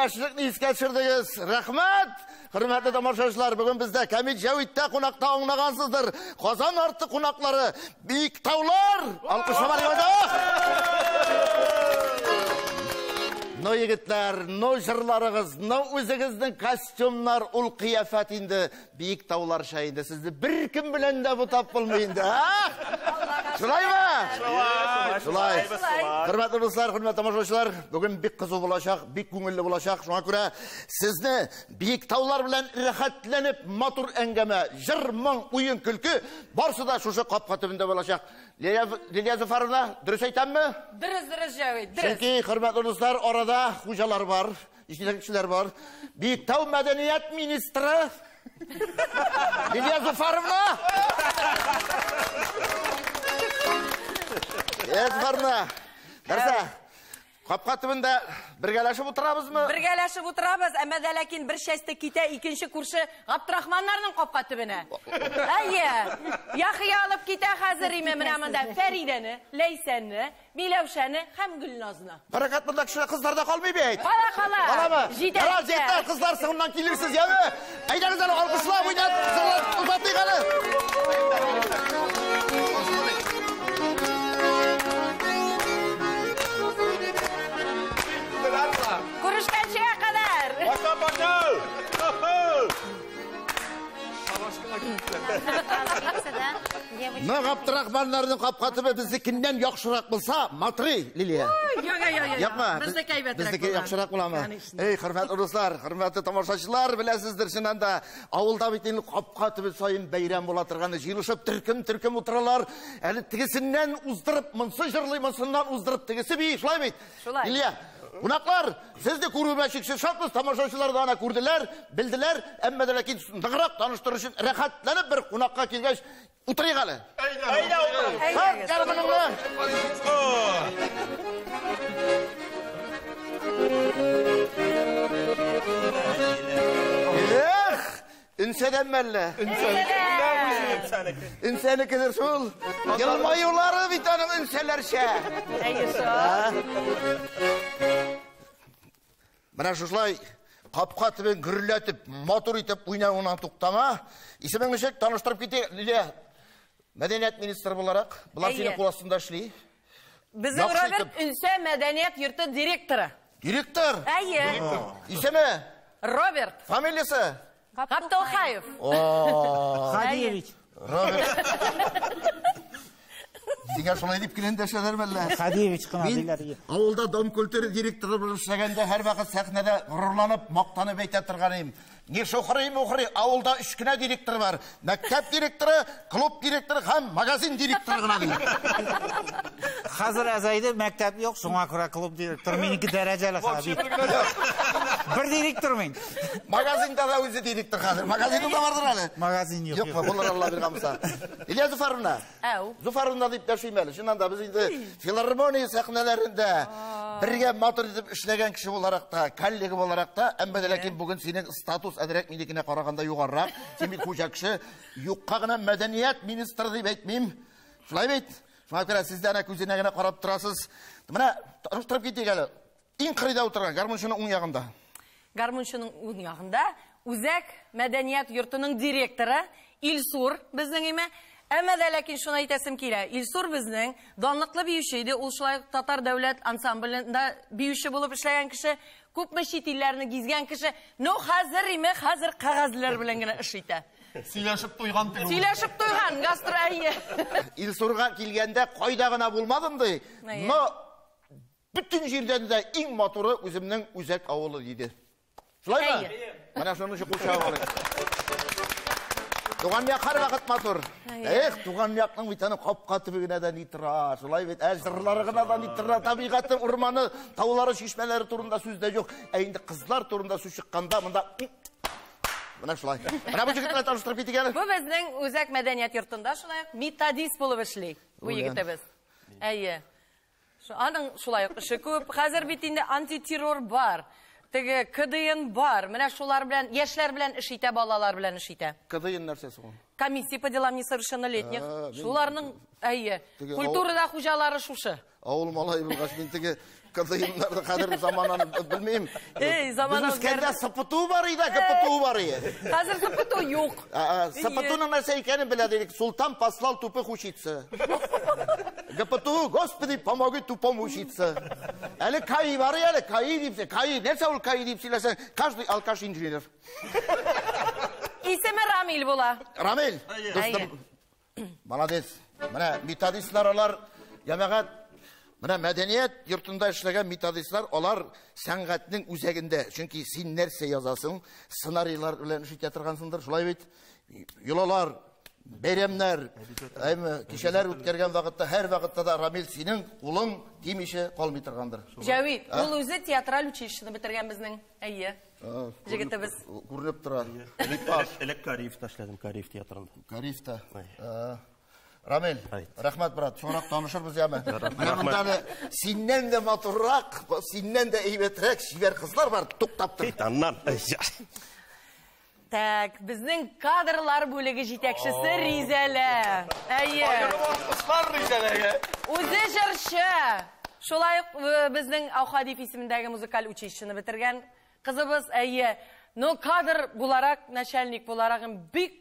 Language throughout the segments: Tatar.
Яшьлекне искә төшердегез. Рәхмәт! Хөрмәтле тамашачылар, бүген бездә Кәмит Җәвиттә кунакта аңлагансыздыр. Казан арты кунаклары, Биек таулар! Алкышлар янда! Ну, егетләр, ну җырларыгыз, ну үзегезнең костюмнар, ул кыяфәт инде биек тауларча инде. Сезне беркем белән дә бутап булмый инде, а? Шулаймы? Шулай. Шулай. Хөрмәтле дуслар, хөрмәтле тамашачылар, бүген бик кызу булачак, бик күңелле булачак. Шуңа күрә сезне биек таулар белән рәхәтләнеп матур әңгәмә, җыр, моң, уен, көлке барсы да шушы капка төбендә булачак. Лилия Зөфәровна, дөрес әйтәмме? Дөрес, дөрес, Җәвит, дөрес. Чөнки, хөрмәтле дуслар, арада хуҗалар бар, җитәкчеләр бар. Биектау мәдәният министры Лилия Зөфәровна! Лилия Зөфәровна, нәрсә? Капка төбендә бергәләшеп утырабызмы? Бергәләшеп утырабыз, әмма дә ләкин бер часте китә икенче күрше Габдрахманнарның капка төбенә. Әйе. Яхия алып китә хәзер име менә монда Фәридәне, Ләйсәнне, Миләүшәне һәм Гөлназны. Бәрәкәт монда кешеләр кызлар да калмый бит. Кала, кала. Каламы? Җитә, Ярар, җитә. җегетләр, кызлар соңыннан килерсез, яме? Әйдәгез әле алкышлап уйнап, җырлап озатыйк әле. Күрешкәнчегә кадәр. Пока, пока! Ну, Габдрахманнарның капка төбе безнекеннән яхшырак булса, матри, Лилия. Юк, юк, юк. Якма. Безнеке әйбәтрәк Безнеке була. яхшырак буламы? Конечно. Эй, хөрмәтле дуслар, хөрмәтле тамашачылар, беләсездер, чыннан да авылда бит инде капка төбе саен бәйрәм була торган, җыелышып төркем-төркем утыралар. Әле тегесеннән уздырып, монсы җырлый, монсыннан уздырып, тегесе бии, шулай бит? Шулай. Лилия, кунаклар, сезне күрүемә чиксез шатбыз, тамашачылар да ана күрделәр, белделәр, әмма дә ләкин ныграк таныштыру өчен рәхәтләнеп бер кунакка килгәч, утырыйк әле. Әйдә, утырыйк. Тарт гармуныңны. Эх, Үнсәдән мәллә? Үнсәнекедер шул. Елмаюлары бит аның үнсәләрчә. Әйе шул. Менә шушылай капка төбен гөрләтеп, матур итеп уйнавыңнан туктама. Исемең ничек? Таныштырып китик, Лилия. Мәдәният министры буларак, болар Әйе. синең кул астында эшли. Безнең Яхшы Роберт итеп. Үнсә мәдәният йорты директоры. Директор. Әйе. Исеме? Роберт Фамилиясе? Габдулхаев. Хадиевич. Роберт. Сиңа шулай дип кенә эндәшәләр мәллә? Хадиевич кына Мин диләр. авылда дом культуры директоры булып эшләгәндә һәрвакыт сәхнәдә горурланып, мактанып әйтә торган идем. Не шухрый мухрый, авылда өч кенә директор бар. Мәктәп директоры, клуб директоры һәм магазин директоры гына ди. Хәзер әзәйде, мәктәп юк, шуңа күрә клуб директоры минеке дәрәҗәле хәзер. Бер директор мин. Магазинда да үзе директор хәзер. Магазинда да бардыр әле. Магазин юк. Юкмы, булыр Алла биргән булса. Илья Зуфаровна. Әү. Зуфаровна дип дәшим әле. Чыннан да без инде филармония сәхнәләрендә бергә матур итеп эшләгән кеше буларак та, коллега буларак та, әмма дә ләкин бүген синең статус әзрәк минекенә караганда югарырак. Син бит хуҗа кеше. Юкка гына мәдәният министры дип әйтмим. Шулай бит? Шуңа күрә сез дә әнә күзенә генә карап торасыз. Менә таныштырып китик әле. Иң кырыйда утырган гармунчының уң ягында. Гармунчының уң ягында Үзәк мәдәният йортының директоры Илсур безнең име. Әмма дә ләкин шуны әйтәсем килә. Илсур безнең данлыклы биюче иде. Ул шулай ук Татар дәүләт ансамблендә биюче булып эшләгән кеше, күпме чит илләрне гизгән кеше. Ну, хәзер име, хәзер кәгазьләр белән генә эш итә. Сөйләшеп туйган дип. Сөйләшеп туйган, гастро, әйе. Илсурга килгәндә кайда гына булмадым ди. Әйе. Но бөтен җирдән дә иң матуры үземнең Үзәк авылы диде. Шулаймы? Әйе. Менә шуны өчен кул чабып алыйк. Туган як һәрвакыт матур. Эх, туган якның бит аны капка төбе генә дә ни тора. Шулай бит, ә җырлары гына да ни тора. Табигате, урманы, таулары, чишмәләре турында сүз дә юк. Ә инде кызлар турында сүз чыкканда монда менә шулай. Менә бу егет белән таныштырып китик әле. Бу безнең Үзәк мәдәният йортында шулай ук методист булып эшли бу Үлән. егетебез. Әйе. Аның шулай ук эше күп. Хәзер бит инде антитеррор бар. Теге КДН бар. Менә шулар белән, яшьләр белән эш итә, балалар белән эш итә. КДН нәрсәсе ул? Комиссия по делам несовершеннолетних. А, мин Шуларның, әйе, Теге культурада хуҗалары шушы. Авыл малае булгач, мин теге КДМнарны хәзер замананы белмим. Эй, заман Без үскәндә СПТУ бар иде, ГПТУ бар иде. Хәзер СПТУ юк. СПТУның нәрсә икәнен белә дидек. Султан послал тупых учиться. ГПТУ, Господи, помоги тупому учиться. Әле КАИ бар әле, КАИ дип, КАИ, нәрсә ул КАИ дип сөйләсәң, каждый алкаш инженер. Исеме Рамил була. Рамил, дустым. Молодец. Менә методистлар алар, җәмәгать, менә мәдәният йортында эшләгән методистлар, алар сәнгатьнең үзәгендә. Чөнки син нәрсә язасың, сценарийлар белән эш итә торгансыңдыр, шулай бит? Йолалар, бәйрәмнәр, әйме, кичәләр үткәргән вакытта, һәр вакытта да Рамил синең кулың тимичә калмый торгандыр. Җәвит, ул үзе театраль училищены бетергән безнең. Әйе. Җегетебез. Күренеп тора. Элек Кариевта эшләдем, Кариев театрында. Кариевта. Рамил, рәхмәт, брат, соңрак танышырбыз яме. Менә монда әле синнән дә матуррак, синнән дә әйбәтрәк чибәр кызлар бар, туктап тор. Кит аннан. Так, безнең кадрлар бүлеге җитәкчесе Ризәлә. Әйе. Алкышлар Ризәләгә. Үзе җырчы. Шулай ук безнең Аухадиев исемендәге музыкаль училищены бетергән кызыбыз, әйе. Но кадр буларак, начальник буларак бик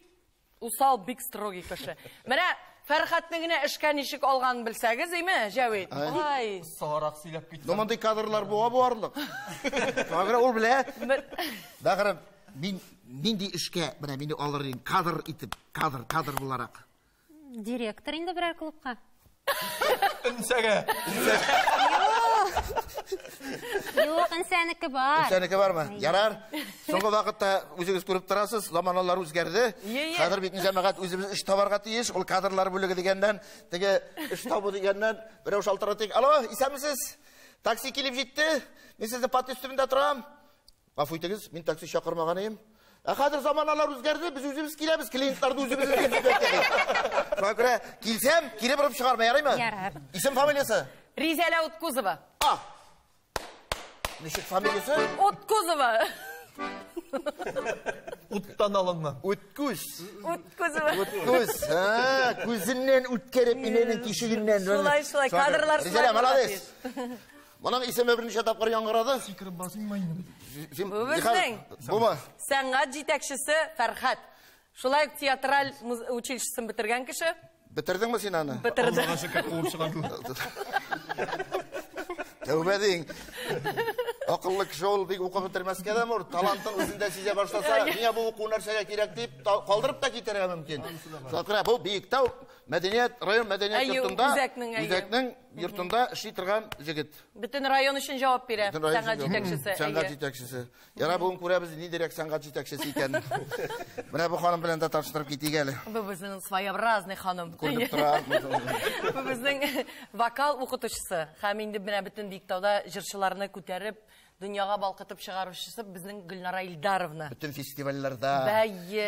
усал, бик строгий кеше. Менә Фәрхатны генә эшкә ничек алганын белсәгез, әйме, Җәвит? Ай. Соңрак сөйләп китсәм. Но мондый кадрлар буа буарлык. Шуңа күрә ул белә. Бәгырем, мин нинди эшкә менә мине алыр идең, кадр итеп, кадр, кадр буларак. Директор инде берәр клубка. Энсәгә. Юк, энсәнеке бар. Энсәнеке бармы? Ярар. Соңгы вакытта үзегез күреп торасыз, заманалар үзгәрде. Хәзер бит җәмәгать үзебез эш табарга тиеш. Ул кадрлар бүлеге дигәннән, теге эш табу дигәннән берәү шалтыратып, алло, исәнмесез? Такси килеп җитте. Мин сезнең подъезд төбендә торам. Гафу итегез, мин такси чакырмаган идем. Ә хәзер заманалар үзгәрде, без үзебез киләбез, клиентларны үзебез эзләп киләбез. Шуңа күрә килсәм, кире борып чыгарма, ярыймы? Ярар. Исем фамилиясе? Ризәлә Уткузова. А! Ничек фамилиясе? Уткузова. Уттан алынган. Уткуз. Уткузова. Уткуз. Ха, күзеннән үткәреп, инәнең тишегеннән. Шулай, шулай, кадрлар шулай. Ризәлә, молодец. Моның исеме берничә тапкыр яңгырады. Сикереп басыйм инде. Бу безнең. Бума. Сәнгать җитәкчесе Фәрхат. Шулай ук театраль училищесын бетергән кеше. Бетердеңме син аны? Бетердем. Аллага шөкер, куып чыгардым. Тәүбә дин. Акыллы кеше ул бик укып бетермәскә дә мөр, талантын үзендә сизә башласа, миңа бу уку нәрсәгә кирәк дип калдырып та китәргә мөмкин. Шуңа күрә бу Биектау мәдәният район мәдәният йортында, үзәкнең йортында эшли торган җегет. Бөтен район өчен җавап бирә сәнгать җитәкчесе. Сәнгать җитәкчесе. Яра бүген күрәбез ниндирәк сәнгать җитәкчесе икәнен. Менә бу ханым белән дә таныштырып китик әле. Бу безнең своеобразный ханым. Күренеп тора. Бу безнең вокал укытучысы. Һәм инде менә бөтен Биектауда җырчыларны күтәреп, дөньяга балкытып чыгаручысы безнең Гөлнара Илдаровна. Бөтен фестивальләрдә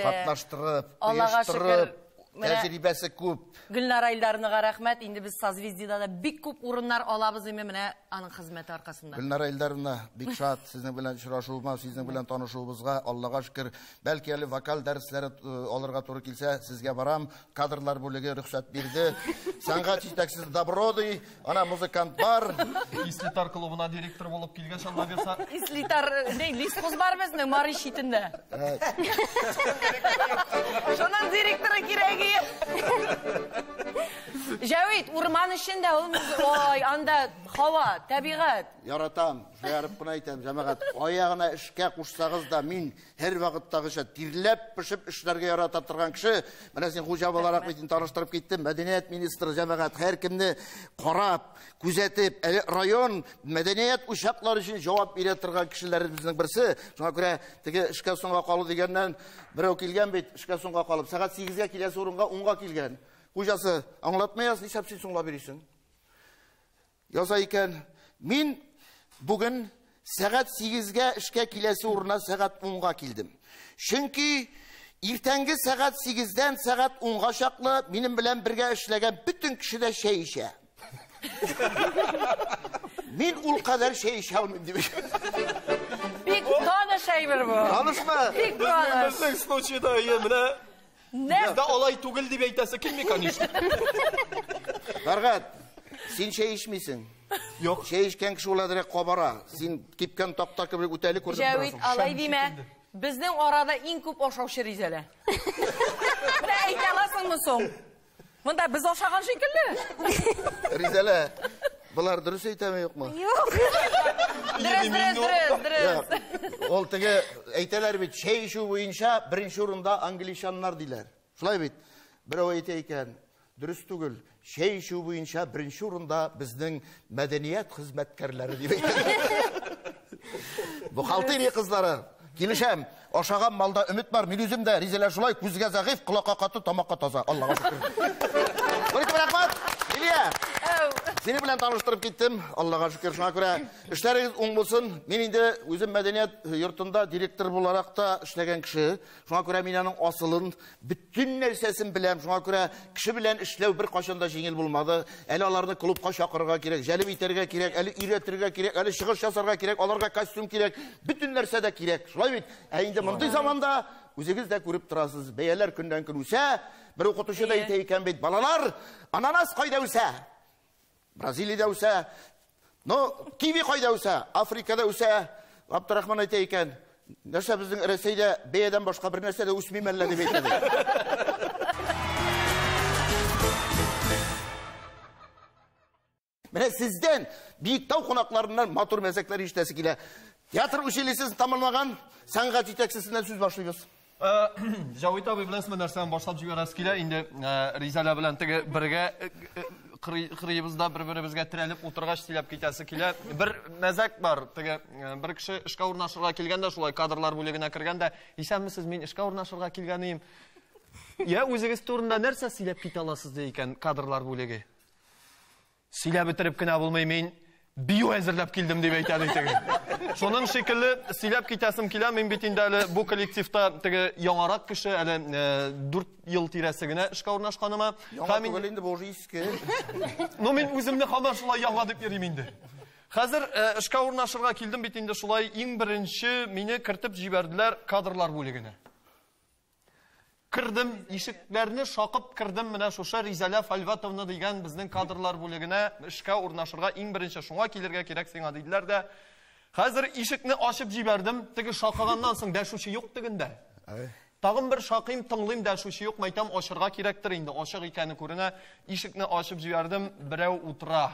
катнаштырып, оештырып, тәҗрибәсе күп. Гөлнара Илдаровнага рәхмәт. Инде без Созвездиедә дә бик күп урыннар алабыз име менә аның хезмәте аркасында. Гөлнара Илдаровна, бик шат сезнең белән очрашуыма, сезнең белән танышуыбызга. Аллага шөкер. Бәлки әле вокал дәресләре алырга туры килсә, сезгә барам. Кадрлар бүлеге рөхсәт бирде. Сәнгать җитәкчесе Добродый, ана музыкант бар. Ислитар клубына директор булып килгән Алла бирса. Ислитар, не, лесхоз бар безнең Мари читендә. Шуның директоры кирәк. Җәвит, урман эчендә ул, ой, анда һава, табигать. Яратам, шаярып кына әйтәм, җәмәгать. Аягына эшкә кушсагыз да, мин һәр вакыттагыча тирләп пешеп эшләргә ярата торган кеше. Менә син хуҗа буларак бит таныштырып киттем. Мәдәният министры җәмәгать һәркемне карап, күзәтеп, әле район мәдәният учаклары өчен җавап бирә торган кешеләребезнең берсе. Шуңа күрә теге эшкә соңга калу дигәннән берәү килгән бит, эшкә соңга калып, сәгать 8-гә киләсе урынга 10-га килгән. Хуҗасы, аңлатмаяс, нишләп син соңлап йөрисең? Яза икән, мин бүген сәгать 8-гә эшкә киләсе урынына сәгать 10-га килдем. Чөнки иртәнге сәгать 8-дән сәгать 10-га чаклы минем белән бергә эшләгән бөтен кеше дә чәй эчә. Мин ул кадәр чәй эчә алмыйм дип. Бик таныш әйбер бу. Танышмы? Бик таныш. Безнең случайда менә Бездә алай түгел дип әйтәсе килми, конечно. Фәргать, син чәй эчмисең. Юк. Чәй эчкән кеше ул әзрәк кабара. Син кипкән такта кебек үтәли күренеп Җәвит, торасың. алай димә. Безнең арада иң күп ашаучы Ризәлә. Менә әйтә аласыңмы соң? Монда без ашаган шикелле. Ризәлә, болар дөрес әйтәме юкмы? Юк. Дөрес, дөрес, дөрес, дөрес. Юк. Ул теге әйтәләр бит, чәй эчү буенча беренче урында англичаннар диләр. Шулай бит. Берәү әйтә икән, дөрес түгел. Чәй эчү буенча беренче урында безнең мәдәният хезмәткәрләре дип әйтә. Бухгалтерия кызлары. Килешәм. Ашаган малда өмет бар. Мин үзем дә Ризәлә шулай күзгә зәгыйфь, колакка каты, тамакка таза. Аллага шөкер. Бер рәхмәт. Лилия. Сине белән таныштырып киттем. Аллага шөкер. Шуңа күрә эшләрегез уң булсын. Мин инде үзем мәдәният йортында директор буларак та эшләгән кеше. Шуңа күрә мин аның асылын, бөтен нәрсәсен беләм. Шуңа күрә кеше белән эшләү бер кашан да җиңел булмады. Әле аларны клубка чакырырга кирәк, җәлеп итәргә кирәк, әле өйрәтергә кирәк, әле чыгыш ясарга кирәк, аларга костюм кирәк, бөтен нәрсә дә кирәк. Шулай бит? Ә инде мондый заманда үзегез дә күреп торасыз, бәяләр көннән-көн үсә. Бер укытучы да әйтә икән бит, балалар, ананас кайда үсә? Бразилиядә үсә. Но киви кайда үсә? Африкада үсә. Абдурахман әйтә икән, нәрсә безнең Рәсәйдә бәядән башка бер нәрсә дә үсми мәллә дип әйтә. Менә сездән Биектау кунакларыннан матур мәзәкләр ишетәсе килә. Театр училищесын тәмамлаган сәнгать җитәкчесеннән сүз башлыйбыз. Җавит абый, беләсезме, нәрсәне башлап җибәрәсе килә? Инде Ризәлә белән теге бергә кырыебызда бер-беребезгә терәлеп утыргач сөйләп китәсе килә. Бер мәзәк бар. Теге бер кеше эшкә урнашырга килгәндә, шулай кадрлар бүлегенә кергәндә, исәнмесез, мин эшкә урнашырга килгән идем. Я үзегез турында нәрсә сөйләп китә аласыз ди икән кадрлар бүлеге. Сөйләп бетереп кенә булмый, мин бию әзерләп килдем дип әйтә ди теге. Шуның шикелле сөйләп китәсем килә, мин бит инде әле бу коллективта теге яңарак кеше, әле 4 ел тирәсе генә эшкә урнашканыма. Яңа түгел инде, бу уже иске. Ну, мин үземне һаман шулай яңа дип йөрим инде. Хәзер эшкә урнашырга килдем бит инде шулай, иң беренче мине кертеп җибәрделәр кадрлар бүлегенә. Кирдем, ишекләрне шакып кирдем, менә шушы Ризәлә Фальватовна дигән безнең кадрлар бүлегенә эшкә урнашырга иң беренче шуңа килергә кирәк сиңа диделәр дә. Хәзер ишекне ачып җибәрдем, теге шакыганнан соң дәшүче юк тегендә. Тагын бер шакыйм, тыңлыйм, дәшүче юк, мәйтәм, ачырга кирәктер инде, ачык икәне күренә. Ишекне ачып җибәрдем, берәү утыра.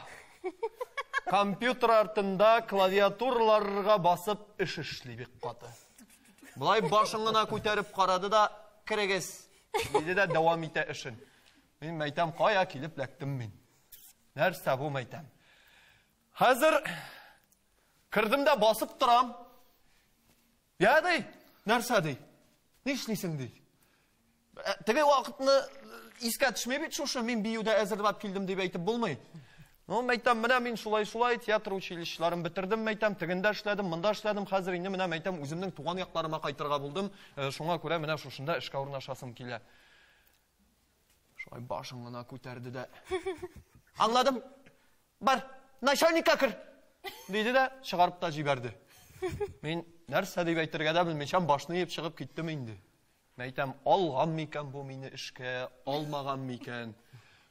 Компьютер артында клавиатураларга басып эш эшли бик каты. Болай башын гына күтәреп карады да, керегез, диде дә дәвам итә эшен. Мин мәйтәм, кая килеп ләктем мин? Нәрсә бу мәйтәм? Хәзер кердем дә басып торам. Я ди, нәрсә ди? Нишлисең ди? Теге вакытны искә төшми бит шушы, мин биюдә әзерләп килдем дип әйтеп булмый. Ну, мәйтәм, менә мин шулай-шулай театр училищеларын бетердем, мәйтәм, тегендә эшләдем, монда эшләдем, хәзер инде менә мәйтәм, үземнең туган якларыма кайтырга булдым, шуңа күрә менә шушында эшкә урнашасым килә. Шулай башын гына күтәрде дә. Аңладым. Бар, начальникка кер, диде дә чыгарып та җибәрде. Мин нәрсә дип әйтергә дә белмичә, башны иеп чыгып киттем инде. Мәйтәм, алган микән бу мине эшкә, алмаган микән?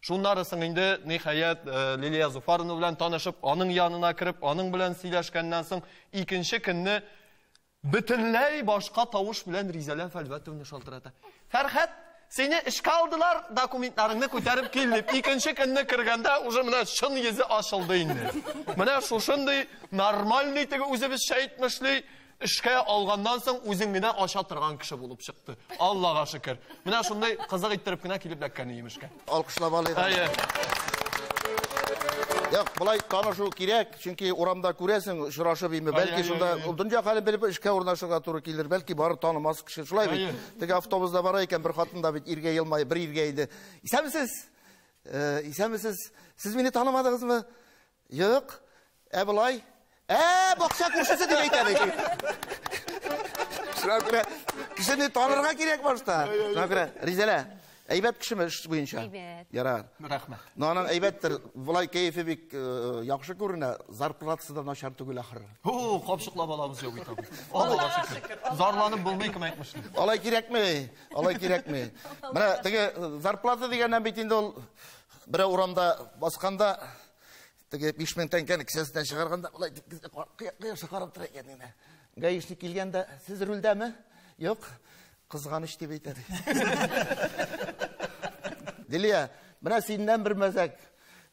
Шуннары соң инде, ниһаять, Лилия Зуфаровна белән танышып, аның янына кереп, аның белән сөйләшкәннән соң, икенче көнне бөтенләй башка тавыш белән Ризәлә Фәлвәтовна шалтырата. Фәрхәт, сине эшкә алдылар, документларыңны күтәреп кил дип. Икенче көнне кергәндә уже менә чын йөзе ачылды инде. Менә шушындый нормальный теге үзебезчә әйтмешли, эшкә алганнан соң үзең генә ача торган кеше булып чыкты. Аллага шөкер. Менә шундай кызык иттереп кенә килеп эләккән идем эшкә. Алкышлап алыйк. Әйе. Юк, болай танышу кирәк, чөнки урамда күрәсең, очрашып име, бәлки шунда дөнья хәлен белеп эшкә урнашырга туры килер, бәлки бары танымас кеше. Шулай бит. Теге автобуста бара икән, бер хатын да бит иргә елмай, бер иргә иде. Исәнмесез? Исәнмесез? Сез мине танымадыгызмы? Юк. Ә болай? Бакча күршесе дип әйтә бит. Шуңа күрә кешене танырга кирәк башта. Шуңа күрә, Ризәлә, әйбәт кешеме эш буенча? Әйбәт. Ярар. Рәхмәт. Но аның әйбәттер, болай кәефе бик яхшы күренә, зарплатасы да начар түгел ахыры. Ху, капчыклап алабыз юк бит абый. Аллага шөкер. Зарланып булмый, кем әйтмешли. Алай кирәкми, алай кирәкми. Менә теге зарплата дигәннән бит инде ул берәү урамда басканда. Теге 5000 тәңкәне кесәсеннән чыгарганда, болай дип кояшка карап тора икән инде. Гаишник килгәндә, сез рульдәме? Юк, кызганыч дип әйтә. Дилия, менә синнән бер мәзәк.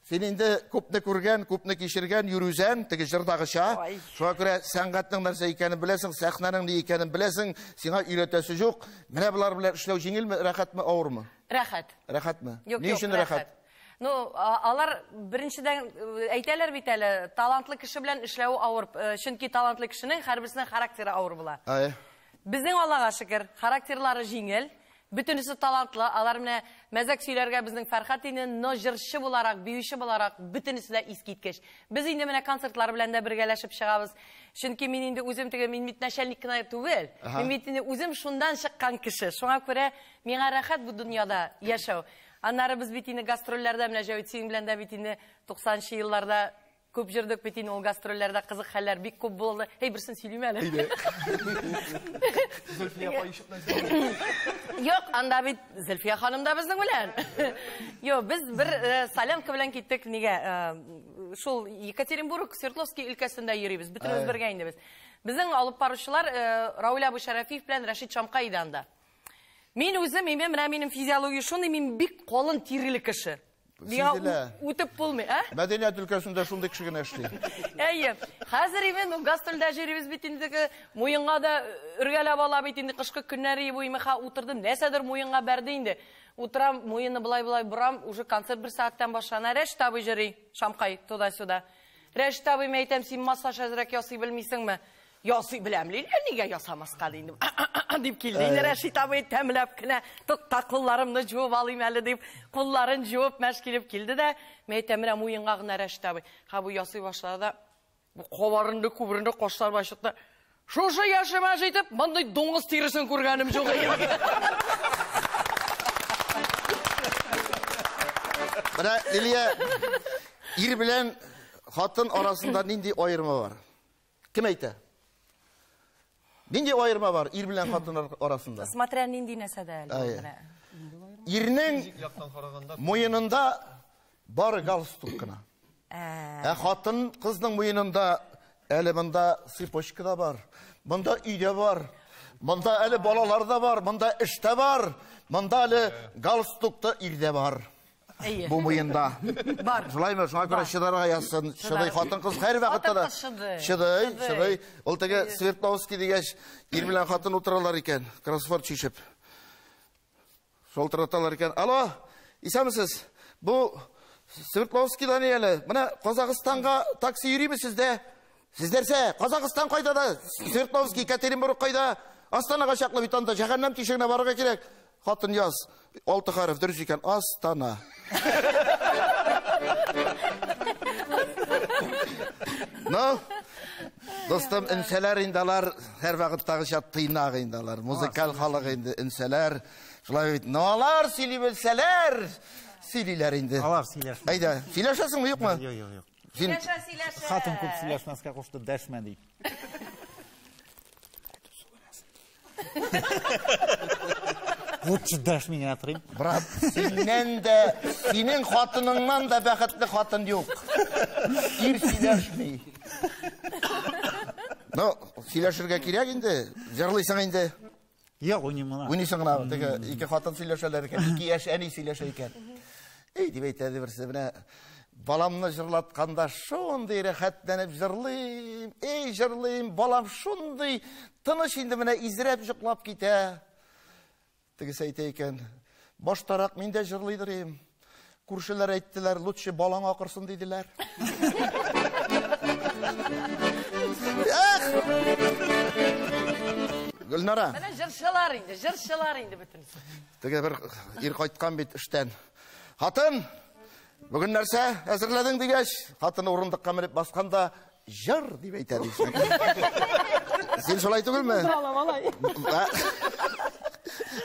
Син инде күпне күргән, күпне кичергән, йөрүзән, теге җырдагыча. Шуңа күрә сәнгатьнең нәрсә икәнен беләсең, сәхнәнең ни икәнен беләсең, сиңа өйрәтәсе юк. Менә болар белән эшләү җиңелме, рәхәтме, авырмы? Рәхәт. Рәхәтме? Юк, Ни өчен рәхәт? Ну, алар беренчедән әйтәләр бит әле, талантлы кеше белән эшләү авыр. Чөнки талантлы кешенең һәрберсенең характеры авыр була. Безнең Аллага шөкер, характерлары җиңел. Бөтенесе талантлы, алар менә мәзәк сөйләргә безнең Фәрхат инде, но җырчы буларак, биюче буларак бөтенесе дә искиткеч. Без инде менә концертлар белән дә бергәләшеп чыгабыз. Чөнки мин инде үзем теге, мин бит начальник кына түгел. Мин бит инде үзем шуннан чыккан кеше. Шуңа күрә миңа рәхәт бу дөньяда яшәү. Аннары без бит инде гастрольләрдә, менә Җәвит синең белән дә бит инде 90нчы елларда күп җырдык бит инде, ул гастрольләрдә кызык хәлләр бик күп булды. Эй, берсен сөйлим әле. Зөлфия апа ишетмәсен. Юк, анда бит Зөлфия ханым да безнең белән. Юк, без бер солянка белән киттек нигә? Шул Екатеринбург, Свердловский өлкәсендә йөрибез. Бөтенебез бергә инде без. Безнең алып баручылар Рауль абый Шәрәфиев белән Рәшит Шамкай иде анда. Мин үзем, менә минем физиология шундый, мин бик калын тиреле кеше. Миңа үтеп булмый, ә? Мәдәният өлкәсендә шундый кеше генә эшли. Әйе. Хәзер инде ну гастрольдә йөрибез бит инде, муенга да өргәләп ала бит инде, кышкы көннәре бу имеха утырдым, нәрсәдер муенга бәрде инде. Утырам, муенны былай-былай борам, уже концерт бер сәгатьтән башлана. Рәшит абый йөри, Шамкай, туда-сюда. Рәшит абый, мин әйтәм, син массаж әзрәк ясый белмисеңме? Ясый беләм, Лилия, нигә ясамаска инде? Дип килде инде Рәшит абый, тәмләп кенә, тукта, кулларымны жуып алыйм әле дип, кулларын жуып мәш килеп килде дә, мин әйтәм, менә муенга гына Рәшит абый. Ха, бу ясый башлады да, бу кабарынды, күберенде, кашлар башлыкта. Шушы яшемә җитеп, мондый дуңгыз тиресен күргәнем юк иде. Менә, Лилия, ир белән хатын арасында нинди аерма бар? Кем әйтә? Нинди аерма бар ир белән хатын арасында? Смотря нинди нәрсәдә әле. Ирнең муенында бары галстук кына. Ә хатын кызның муенында әле монда цепочка да бар, монда өйдә бар, монда әле балалар да бар, монда эш тә бар, монда әле галстук та ирдә бар. Бу муенда. Бар. Шулаймы? Шуңа күрә чыдарга язсын. Чыдый хатын-кыз һәр вакытта да. Чыдый, чыдый. Ул теге Свердловский дигәч, ир белән хатын утыралар икән, кроссворд чишеп. Шалтыраталар икән. Алло, исәнмесез? Бу Свердловскийдан әле. Менә Казахстанга такси йөриме сездә? Сез нәрсә? Казахстан кайда да? Свердловский, Екатеринбург кайда? Астанага чаклы бит анда җәһәннәм тишегенә барырга кирәк. Хатын яз. 6 хәреф дөрес икән. Астана. Ну, достым, инсәләр инде алар һәр вакыттагыча тыйнак инде алар. Музыкаль халык инде инсәләр. Шулай бит. Но алар сөйли белсәләр, сөйлиләр инде. Алар сөйләшми. Әйдә, сөйләшәсеңме, юкмы? Юк, юк, юк. Сөйләшә, сөйләшә. Хатын күп сөйләшмәскә кушты, дәшмә ди. Лучше дәшми генә торыйм. Брат, синнән дә, синең хатыныңнан да бәхетле хатын юк. Ир сөйләшми. Ну, сөйләшергә кирәк инде. Җырлыйсың инде. Юк, уйныйм гына. Уйныйсың гына. Теге ике хатын сөйләшәләр икән, ике яшь әни сөйләшә икән. Эй, дип әйтә берсе, менә баламны җырлатканда шундый рәхәтләнеп җырлыйм, эй, җырлыйм, балам шундый тыныч инде, менә изрәп йоклап китә. Тегесе әйтә икән, баштарак мин дә җырлыйдыр идем. Күршеләр әйттеләр, лучше балаң акырсын диделәр. Эх! Гөлнара. Менә җырчылар инде, җырчылар инде бөтенесе. Теге бер ир кайткан бит эштән. Хатын, бүген нәрсә әзерләдең дигәч, хатыны урындыкка менеп басканда җыр дип әйтә дисең. Син шулай түгелме?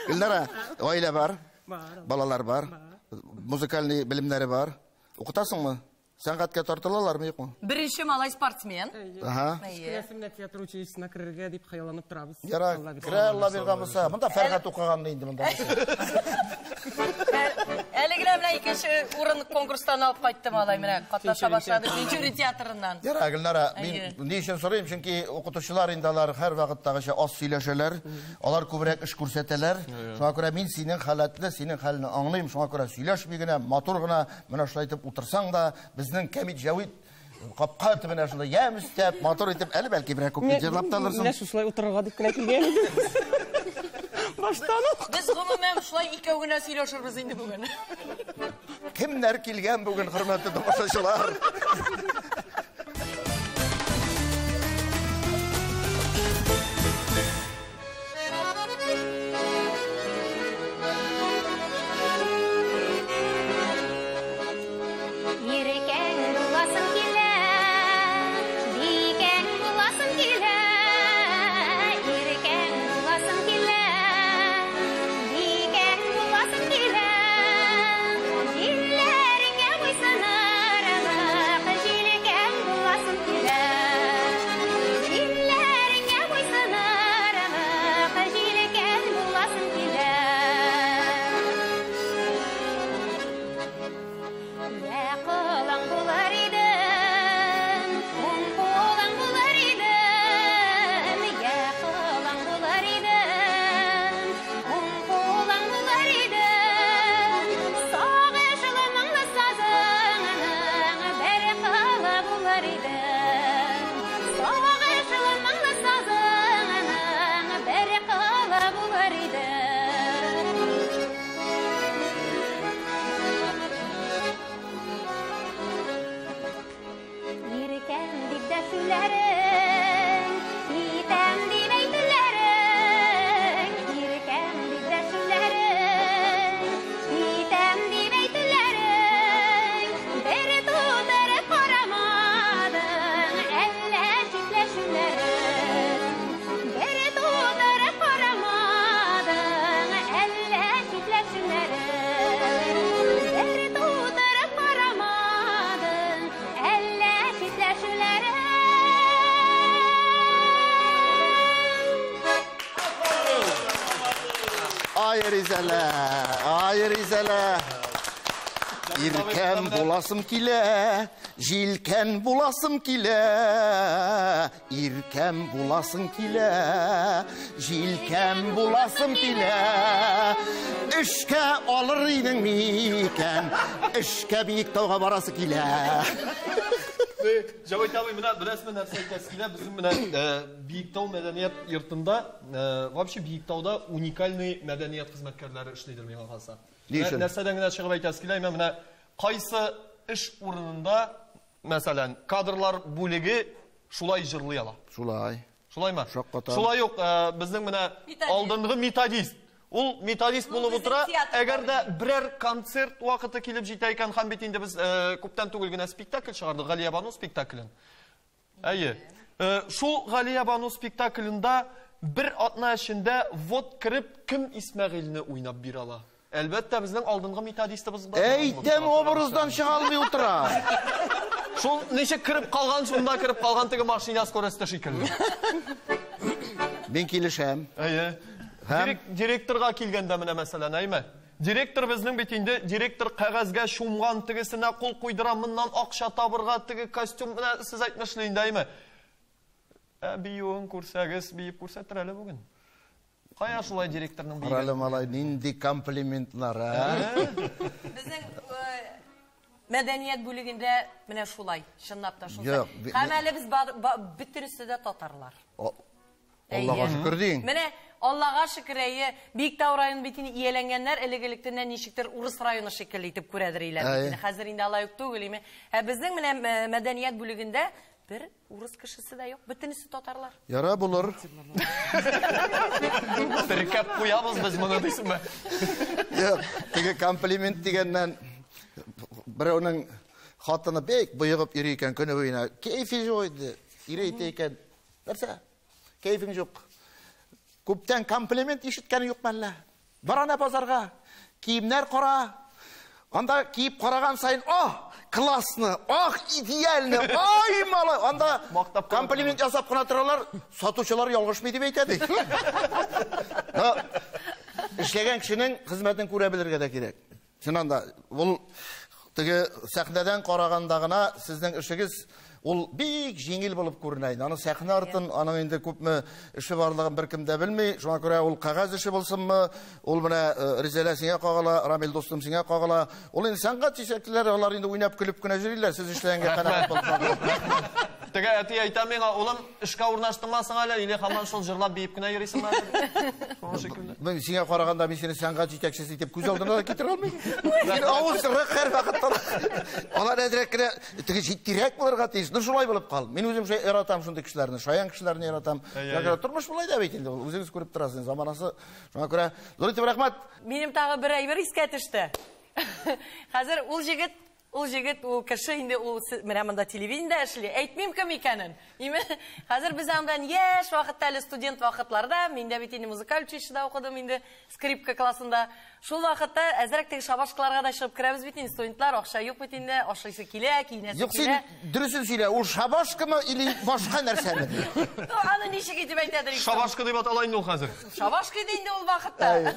Гөлнара, гаилә бар, балалар бар, музыкальный белемнәре бар. Укытасыңмы? Сәнгатькә тартылалармы, юкмы? Беренче малай спортсмен. Ага. Киләсе менә театр училищесына керергә дип хыялланып торабыз. Ярар, керә Алла биргән булса. Монда Фәрхат укыганны инде монда. Әле генә менә Икенче урын конкурстан алып кайтты малай, менә катнаша башлады Тинчурин театрыннан. Яра, Гөлнара, мин ни өчен сорыйм, чөнки укытучылар инде алар һәр вакыттагыча аз сөйләшәләр, алар күбрәк эш күрсәтәләр. Шуңа күрә мин синең халәтне, синең хәлне аңлыйм, шуңа күрә сөйләшми генә, матур гына менә шулай итеп утырсаң да, безнең Кәмит Җәвит капка төбенә шунда ямь өстәп, матур итеп, әле бәлки берәр күпне җырлап та алырсың. Менә шушылай утырырга дип кенә килгән идем. Баштан ук. Без гомумән шулай икәү генә сөйләшербез инде бүген. Кемнәр килгән бүген, хөрмәтле тамашачылар? Иркәң буласым килә, бикәң буласым килә, иркәң буласым килә, бикәң буласым килә. Җилләреңә буйсынырмын, җилкәң буласым килә. Җилләреңә буйсынырмын, җилкәң буласым килә. Йә кулың булыр идем, уң кулың булыр идем, йә кулың булыр идем, уң кулың булыр идем. Сагышлы моңлы сазыңның бер кылы булыр идем. Сагышлы моңлы сазыңның бер кылы булыр идем. Иркәм дип дәшүләрең, китәм дип әйтүләрең, иркәм дип дәшүләрең, китәм дип әйтүләрең, бер тутырып карамадың, әллә читләшүләрең. Бер тутырып карамадың, әллә читләшүләрең. Бер тутырып карамадың, әллә читләшүләрең. Ай, Ризәлә, ай, Ризәлә. Иркәм буласым килә, җилкән буласым килә. Иркәм буласым килә, җилкән буласым килә. Эшкә алыр идең микән, эшкә Биектауга барасы килә. Җәвит абый, менә беләсезме нәрсә әйтәсе килә? Безнең менә Биектау мәдәният йортында, вообще Биектауда уникальный мәдәният хезмәткәрләре эшлидер миңа калса. Ни өчен? Нәрсәдән генә чыгып әйтәсе килә, менә кайсы эш урынында, мәсәлән, кадрлар бүлеге шулай җырлый ала. Шулай. Шулаймы? Шаккатам. Шулай ук безнең менә алдынгы методист. Ул методист булып утыра, әгәр дә берәр концерт вакыты килеп җитә икән, һәм бит инде без күптән түгел генә спектакль чыгардык, Галия Бану спектаклен. Әйе. Шул Галия Бану спектаклендә бер атна эчендә вот кереп кем Исмәгыйльне уйнап бирә ала? Әлбәттә, безнең алдынгы методистыбыз бар. Әйтәм, образдан чыга алмый утыра. Шул ничек кереп калган, шунда кереп калган теге машина скоросте шикелле. Мин килешәм. Әйе. Директорга килгәндә менә мәсәлән, әйме? Директор безнең бит инде, директор кәгазьгә чумган, тегесенә кул куйдыра, моннан акча табырга, теге костюм, менә сез әйтмешли инде, әйме? Ә биюен күрсәгез, биеп күрсәтер әле бүген. Кая шулай директорның биюе? Карале, малай, нинди комплиментлар, ә? Безнең мәдәният бүлегендә менә шулай, чынлап та шулай. Юк, Һәм әле без бөтенесе дә татарлар. Аллага шөкер дин. Менә Аллага шөкер, әйе, Биектау районы бит инде ияләнгәннәр элек-электеннән ничектер урыс районы шикелле итеп күрәдер иләр. Хәзер инде алай ук түгел, име. Ә безнең менә мәдәният бүлегендә бер урыс кешесе дә юк, бөтенесе татарлар. Яра булыр. Теркәп куябыз без моны дисеңме? Юк, теге комплимент дигәннән берәүнең хатыны бик боегып йөри икән көне буена. Кәйфе юк иде. Ире әйтә икән. Нәрсә? Кәйфең юк. Күптән комплимент ишеткән юк мәллә. Бар ана базарга, киемнәр кара. Анда киеп караган сайын, ах, классно, ах, идеально, ай, малай. Анда комплимент ясап кына торалар, сатучылар ялгышмый дип әйтә ди. Эшләгән кешенең хезмәтен күрә белергә дә кирәк. Чыннан да, ул теге сәхнәдән караганда гына сезнең эшегез ул бик җиңел булып күренә инде. Аның сәхнә артын, аның инде күпме эше барлыгын беркем дә белми. Шуңа күрә ул кәгазь эше булсынмы, ул менә Ризәлә сиңа кагыла, Рамил дустым сиңа кагыла. Ул инде сәнгать чәчәкләре, алар инде уйнап көлеп кенә йөриләр, сез эшләгәнгә канәгать булып. Теге әти әйтә миңа, улым, эшкә урнаштыңмы соң әле, или һаман шул җырлап биеп кенә йөрисеңме әле? Шуның шикелле. Мин сиңа караганда мин сине сәнгать җитәкчесе итеп күз алдына да китерә алмыйм. Син авыз сырык һәр вакытта. Алар әзрәк кенә теге җитдирәк булырга тиеш. Ну шулай булып кал. Мин үзем шулай яратам шундый кешеләрне, шаян кешеләрне яратам. Шуңа күрә тормыш болай да бит инде ул. Үзегез күреп торасыз, заманасы. Шуңа күрә зур итеп рәхмәт. Минем тагы бер әйбер искә төште. Хәзер ул җегет, ул җегет, ул кеше инде ул менә монда телевидениедә эшли. Әйтмим кем икәнен. Име? Хәзер без аның белән яшь вакытта, әле студент вакытларда, мин дә бит инде музыкаль училищеда укыдым инде, скрипка классында. Шул вакытта әзрәк теге шабашкаларга да чыгып керәбез бит инде, студентлар, акча юк бит инде, ашыйсы килә, киенәсе Юк, син килә. дөресен сөйлә, ул шабашкамы или башка нәрсәме? Ну, аны ничек итеп әйтәдер икән? Шабашка дип атала инде ул хәзер. Шабашка иде инде ул вакытта.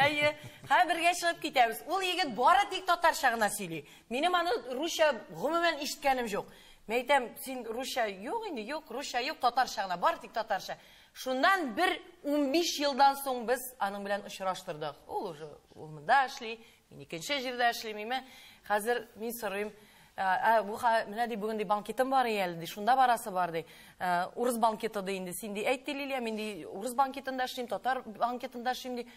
Әйе, һәм бергә чыгып китәбез. Ул егет бары тик татарча гына сөйли. Минем аны русча гомумән ишеткәнем юк. Мин әйтәм, син русча юк инде, юк, русча юк, татарча гына, бары тик татарча. Шуннан бер 15 елдан соң без аның белән очраштырдык. Ул уже ул монда эшли, мин икенче җирдә эшлим, име. Хәзер мин сорыйм, бу менә ди бүген ди банкетым бар әле ди, шунда барасы бар ди. Урыс банкеты ди инде, син ди әйт ди Лилия, мин ди урыс банкетында эшлим, татар банкетында эшлим ди.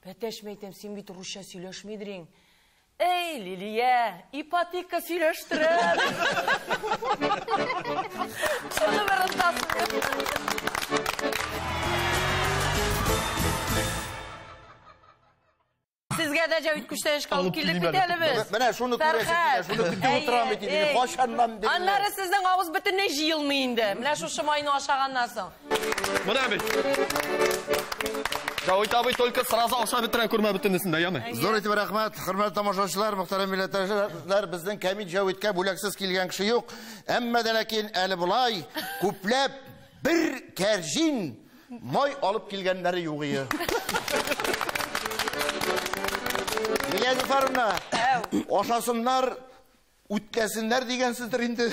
Бәтәш, мин әйтәм, син бит русча сөйләшмидең. Эй, Лилия, ипотека сөйләштерәм. Шуны бер онытасың. Сезгә дә Җәвит күчтәнәч алып Алып килдек килим бит әле. әле без. Менә шуны күрәсең килә, шуны көтеп утырам бит инде. Кайчаннан бирле. Аннары сезнең авыз бөтенләй җыелмый инде. Менә шушы майны ашаганнан соң. Менә бит. Җәвит абый только сразу аша бетерә күрмә бөтенесен дә, яме. Зур итеп рәхмәт, хөрмәтле тамашачылар, мөхтәрәм милләттәшләр, безнең Кәмит Җәвиткә бүләксез килгән кеше юк. Әмма дә ләкин әле болай күпләп бер кәрҗин май алып килгәннәре юк ие. Лилия Зөфәровна, ашасыннар, үткәсеннәр дигәнсездер инде.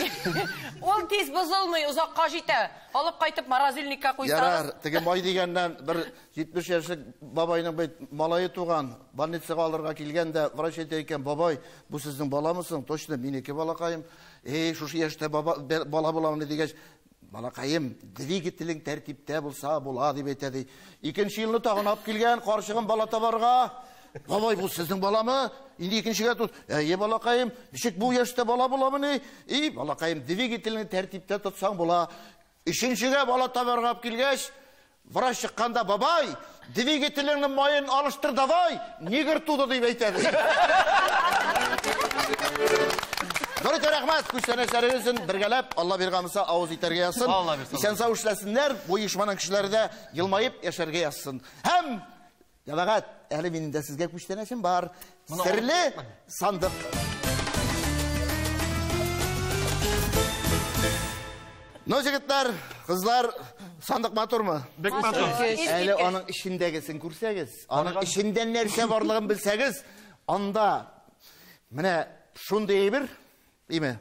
Ул тиз бозылмый, озакка җитә. Алып кайтып морозильникка куйсагыз. Ярар, теге май дигәннән бер 70 яшьлек бабайның бит малае туган, больницага алырга килгән дә врач әйтә икән, бабай, бу сезнең баламы соң? Точно, минеке балакаем. Эй, шушы яшьтә бала буламыни дигәч, балакаем, двигателең тәртиптә булса була дип әйтә ди. Икенче елны тагын алып килгән, карчыгын бала табарга. Бабай, бу сезнең баламы? Инде икенчегә тут. Әйе, балакаем, ничек бу яшьтә бала буламыни? И, балакаем, двигателеңне тәртиптә тотсаң була. Өченчегә бала табарга алып килгәч, врач чыкканда, бабай, двигателеңнең маен алыштыр, давай, негр туды дип әйтә. Зур итеп рәхмәт, күчтәнәчләрегез өчен бергәләп Алла биргән булса авыз итәргә язсын. Алла бирсен. Исән сау эшләсеннәр, бу оешманың кешеләре дә елмаеп яшәргә язсын. Һәм җәмәгать, әле минем дә сезгә күчтәнәчем бар. Серле сандык. Ну, җегетләр, кызлар, сандык матурмы? Бик матур. Әле аның эчендәгесен күрсәгез, аның эчендә нәрсә барлыгын белсәгез, анда менә шундый әйбер, име?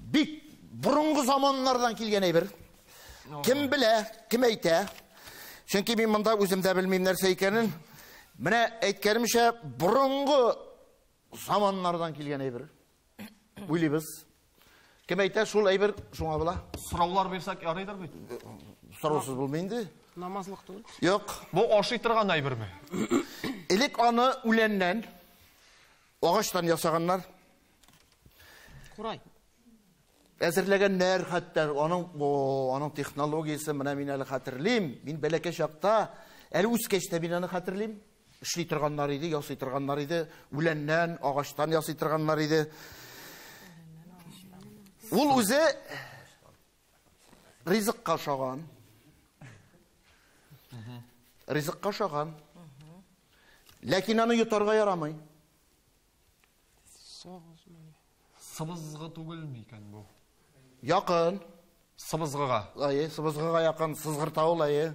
Бик борынгы заманнардан килгән әйбер. Кем белә, кем әйтә? Чөнки мин монда үзем дә белмим нәрсә икәнен. Менә әйткәнемчә, борынгы заманнардан килгән әйбер. Уйлыйбыз. Кем әйтә, шул әйбер шуңа була. Сораулар бирсәк ярыйдыр бит. Сораусыз булмый инде. Намазлык түгел. Юк. Бу ашый торган әйберме? Элек аны үләннән, агачтан ясаганнар. Курай. Әзерләгәннәр хәтта аның технологиясе менә мин әле хәтерлим. Мин бәләкәй чакта, әле үскәч тә мин аны хәтерлим. Эшли торганнар иде, ясый торганнар иде, үләннән, агачтан ясый торганнар иде. Ул үзе ризыкка ошаган. Ризыкка ошаган. Ләкин аны йотарга ярамый. Сыбызгы түгелме икән бу? Якын. Сыбызгыга. Әйе, сыбызгыга якын, сызгырта ул, әйе.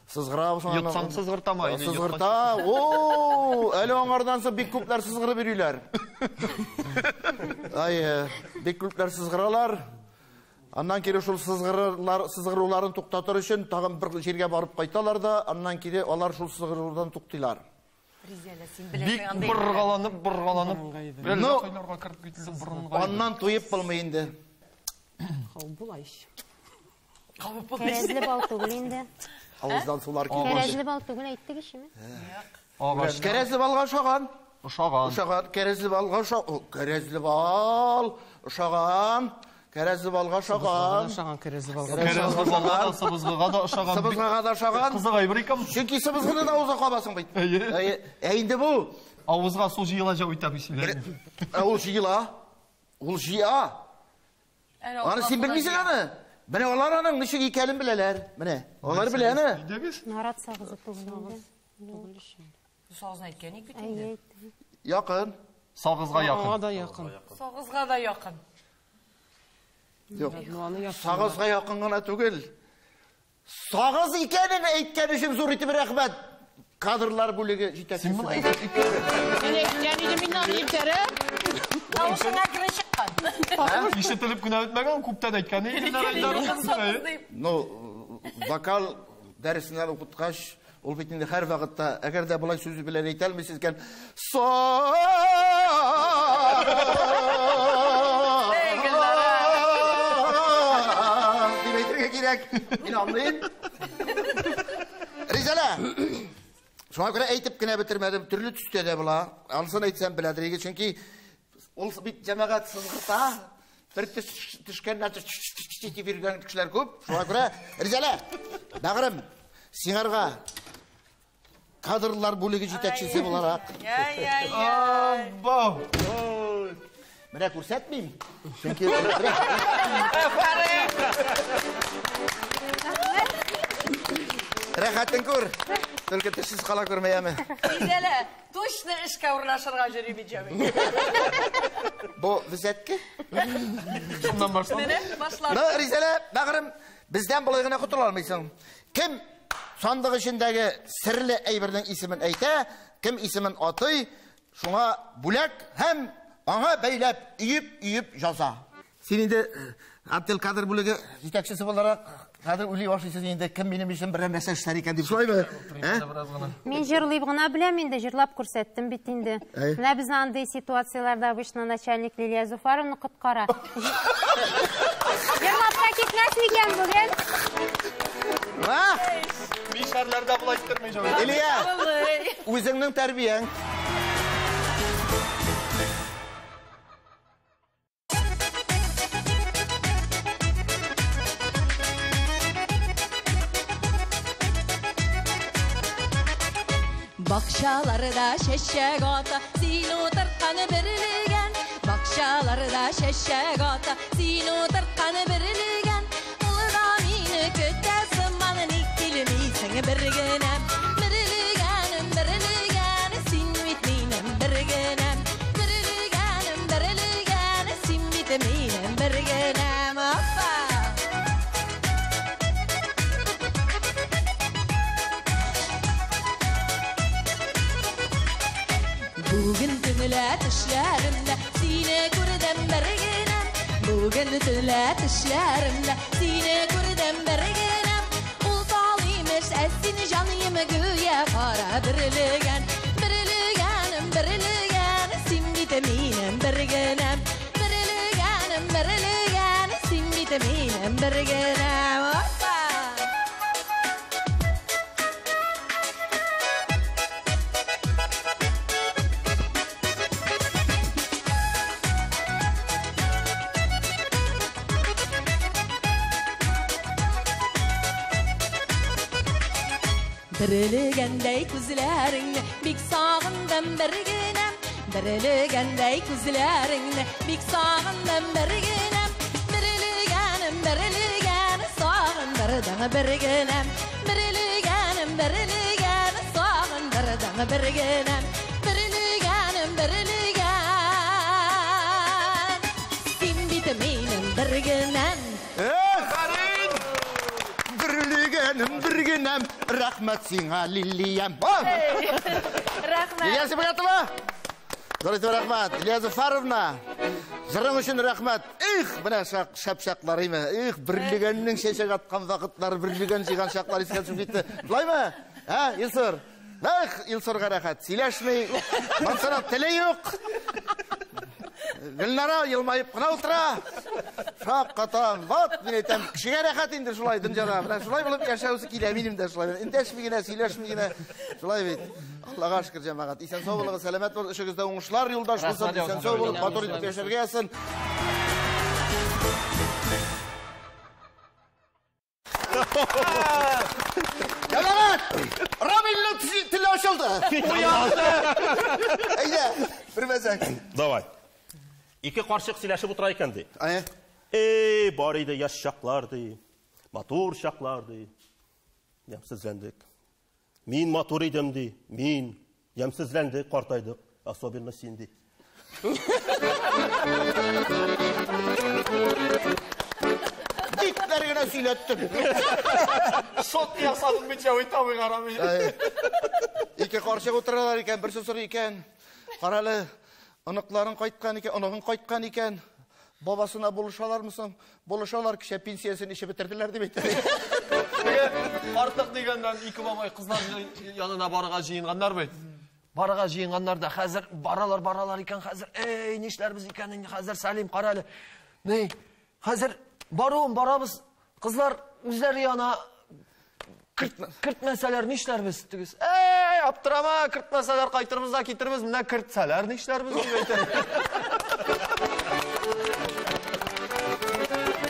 Сызгыра. Йотсаң сызгыртама. Сызгырта. О, әле аңардан соң бик күпләр сызгырып йөриләр. Ай, бик күпләр сызгыралар. Аннан кире шул сызгыруларын туктатыр өчен тагын бер җиргә барып кайталар да, аннан кире алар шул сызгырудан туктыйлар. Бик боргаланып, боргаланып. Ну, аннан туеп булмый инде. Кәрәзле бал түгел инде. Авыздан сулар килде. Кәрәзле бал түгел әйттек ишеме? Кәрәзле балга ошаган. Ошаган. Ошаган. Кәрәзле балга ошаган. Кәрәзле бал ошаган. Кәрәзле балга ошаган. Ошаган кәрәзле балга. Кәрәзле балга да, сыбызгыга да ошаган. Сыбызгыга да ошаган. Кызык әйбер икән. Чөнки сыбызгыны да авызга кабасың бит. Ә инде бу авызга су җыела җау итә бит. Ул җыела. Ул җыя. Аны син белмисең аны. Менә алар аның ничек икәнен беләләр. Менә алар белә аны. Нарат сагызы түгел инде. Сагызны әйткән ик бит инде. Якын. Сагызга якын. Сагызга да якын. Юк. Сагызга якын гына түгел. Сагыз икәнен әйткән өчен зур итеп рәхмәт. Кадрлар бүлеге җитәкчесе. Син моны Мин әйткән идем инде аны иртәрәк. Тавышың әкрен чыккан. Ишетелеп кенә үтмәгән, күптән әйткән иде. Ну, вокал дәресеннән укыткач, ул бит инде һәр вакытта, әгәр дә болай сүзе белән әйтә алмыйсыз икән, дип әйтергә кирәк. Мин аңлыйм. Ризәлә, шуңа күрә әйтеп кенә бетермәдем, төрле төстә дә була. Анысын әйтсәм беләдер иде, чөнки ул бит җәмәгать сызгырта. Бер төшкәннән дип йөргән кешеләр күп. Шуңа күрә, Ризәлә, бәгырем, сиңарга кадрлар бүлеге җитәкчесе буларак. Абау! Менә күрсәтмим. Чөнки рәхәтен күр. Только тешсез кала күрмә, яме. Ризәлә, точно эшкә урнашырга йөри бит җәмәгать. Бу взятки? Шуннан башлап. Менә башлап. Ну, Ризәлә, бәгырем, бездән болай гына котыла алмыйсың. Кем сандык эчендәге серле әйбернең исемен әйтә, кем исемен атый, шуңа бүләк һәм аңа бәйләп, өеп-өеп яза. Син инде отдел кадр бүлеге җитәкчесе буларак хәзер уйлый башлыйсың инде, кем минем өчен берәр нәрсә эшләр икән дип, шулаймы? Мин җырлый гына беләм инде, җырлап күрсәттем бит инде. Менә безне андый ситуацияләрдә обычно начальник Лилия Зуфаровна коткара. Җырлап та китмәс микән бүген? Мишәрләрдә болай иттермей җавап. Илья, үзеңнең тәрбияң. Бакчаларда чәчәк ата, син утырткан берлеген. Бакчаларда чәчәк ата, син утырткан берлеген. Ул да мине көтә сыман, ник килмисең бер генә? Берлегәнем, берлегән, син бит минем бер генәм. Берлегәнем, берлегән, син бит минем бер генәм. Опа! Бүген төнлә төшләремдә сине күрдем бер генәм. Бүген төнлә төшләремдә сине күрдем бер генәм. Ул тал имеш, ә син җаныем гүя кара берлегән. Берлегәнем, берлегән, син бит минем бер генәм. Берлегәнем, берлегән, син бит минем бер генәм. Опа! Берлегәндәй күзләреңне бик сагындым бер генәм. Берлегәндәй күзләреңне бик сагындым бер генәм. Берлегәнем, берлегән, сагындырдың бер генәм. Берлегәнем, берлегән, сагындырдың бер генәм. Берлегәнем, берлегән, син бит минем бер генәм. Берлегәнем, бер Сөенәм, рәхмәт сиңа, Лилиям. Рәхмәт. Лилия Сибгатова. Зур итеп рәхмәт. Лилия Зөфәровна. Җырың өчен рәхмәт. Их, менә шәп чаклар име. Их, берлегәннең чәчәк аткан вакытлары, берлегән җыйган чаклар искә төшеп китте. Шулаймы? Ә, Илсур? Эх, Илсурга рәхәт. Сөйләшми. Мансура теле юк. Гөлнара елмаеп кына утыра. Шаккатам. Вот, мин әйтәм, кешегә рәхәт инде шулай дөньяда. Менә шулай булып яшәүсе килә минем дә шулай. Эндәшми генә, сөйләшми генә. Шулай бит. Аллага шөкер, җәмәгать. Исән сау булыгыз, сәламәт булыгыз, эшегездә уңышлар юлдаш булсын. Исән сау булып, матур итеп яшәргә язсын. Җәмәгать! Рамилнең теле ачылды. Әйдә, бер мәзәк. Давай. Ике карчык сөйләшеп утыра икән, ди. Әйе. Эй, бар иде яшь чаклар, ди. Матур чаклар, ди. Ямьсезләндек. Мин матур идем, ди. Мин. Ямьсезләндек, картайдык. Особенно син, ди. Дикләр генә сөйләттем. Шот ясадым бит Җәвит абыйга, Рамил. Ике карчык утыралар икән, берсе сорый икән. Карале, оныкларың кайткан икән, оныгың кайткан икән. Бабасына булышалармы соң? Булышалар, кичә пенсиясен эчеп бетерделәр дип әйтә. Теге картлык дигәннән ике бабай кызлар янына барырга җыенганнар бит. Барырга җыенганнар да хәзер баралар, баралар икән хәзер. Эй, нишләрбез икән инде хәзер, Сәлим, кара әле. Ни, хәзер баруын барабыз. Кызлар үзләре яна кертмәсәләр нишләрбез? Тегес, эй, аптырама, кертмәсәләр кайтырбыз да китербез, менә кертсәләр нишләрбез дип әйтә.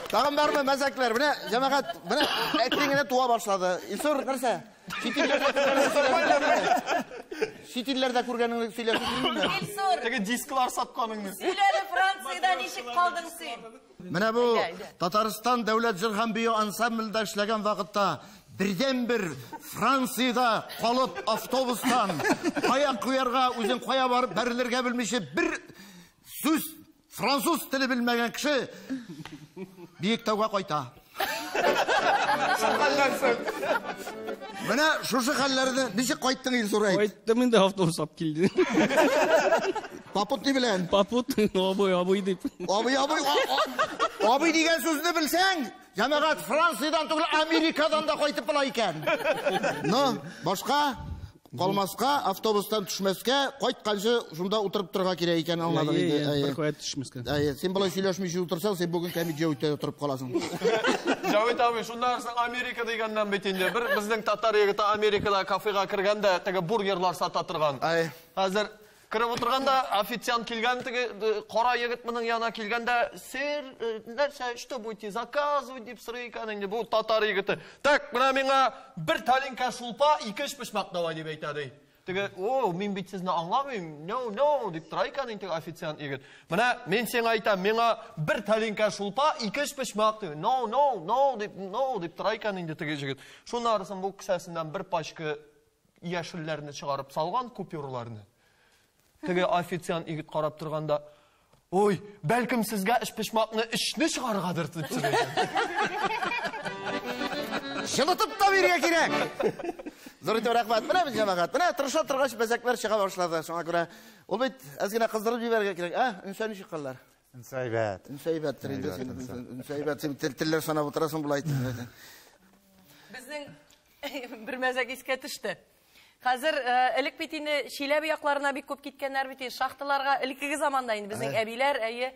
Тагын бармы мәзәкләр? Менә җәмәгать, менә әкрен генә туа башлады. Илсур, нәрсә? Чит илләрдә күргәнеңне Чит илләрдә күргәнеңне сөйләп килмиме? Илсур, Теге дисклар сатканыңны. сөйләле, Франциядә ничек калдың син? Менә бу Әйдә, әйдә. Татарстан дәүләт җыр һәм бию ансамблендә эшләгән вакытта бердән-бер Франциядә калып автобустан кая куярга, үзен кая барып бәрелергә белмичә бер сүз француз теле белмәгән кеше Биектауга кайта. Менә шушы хәлләрне ничек кайттың, Илсур, әйт? Кайттым инде, автобус алып килде. Попутный белән. Попутный, абый, абый дип. Абый, абый, абый дигән сүзне белсәң, җәмәгать Франциядән түгел, Америкадан да кайтып була икән. Но, башка калмаска, автобустан төшмәскә, кайтканчы шунда утырып торырга кирәк икән, аңладың инде. Бер кая төшмәскә. Әйе, син болай сөйләшмичә утырсаң, син бүген кәмит Җәвиттә утырып каласың. Җәвит абый, шуннан соң Америка дигәннән бит инде. Бер безнең татар егете Америкада кафега кергәндә теге бургерлар сата торган. Әйе. Хәзер кереп утырганда официант килгән, теге кара егет моның янына килгәндә, сэр, нәрсә, что будете заказывать дип сорый икән инде бу татар егете. Так, менә миңа бер талинка шулпа, ике өчпочмак давай дип әйтә ди. Теге, о, мин бит сезне аңламыйм, no, no, дип тора икән инде официант егет. Менә мин сиңа әйтәм, миңа бер талинка шулпа, ике өчпочмак дип, no, no, no, дип, no, дип тора икән инде теге егет. Шуннан соң бу кесәсеннән бер пачка яшелләрне чыгарып салган, купюраларны. Теге официант егет карап торганда, ой, бәлкем сезгә өчпочмакны өчне чыгаргадыр дип сорый. Җылытып та бирергә кирәк. Зур итеп рәхмәт. Менә без җәмәгать. Менә тырыша торгач мәзәкләр чыга башлады. Шуңа күрә ул бит әз генә кыздырып җибәрергә кирәк. Ә, Өнсә ничек каллар? Өнсә әйбәт. Өнсә әйбәттер инде син. Өнсә әйбәт. Син телләр санап утырасың болай итеп. Безнең бер мәзәк искә төште. Хәзер элек бит инде Чиләбе якларына бик күп киткәннәр бит инде, шахталарга элеккеге заманда инде безнең әбиләр, әйе.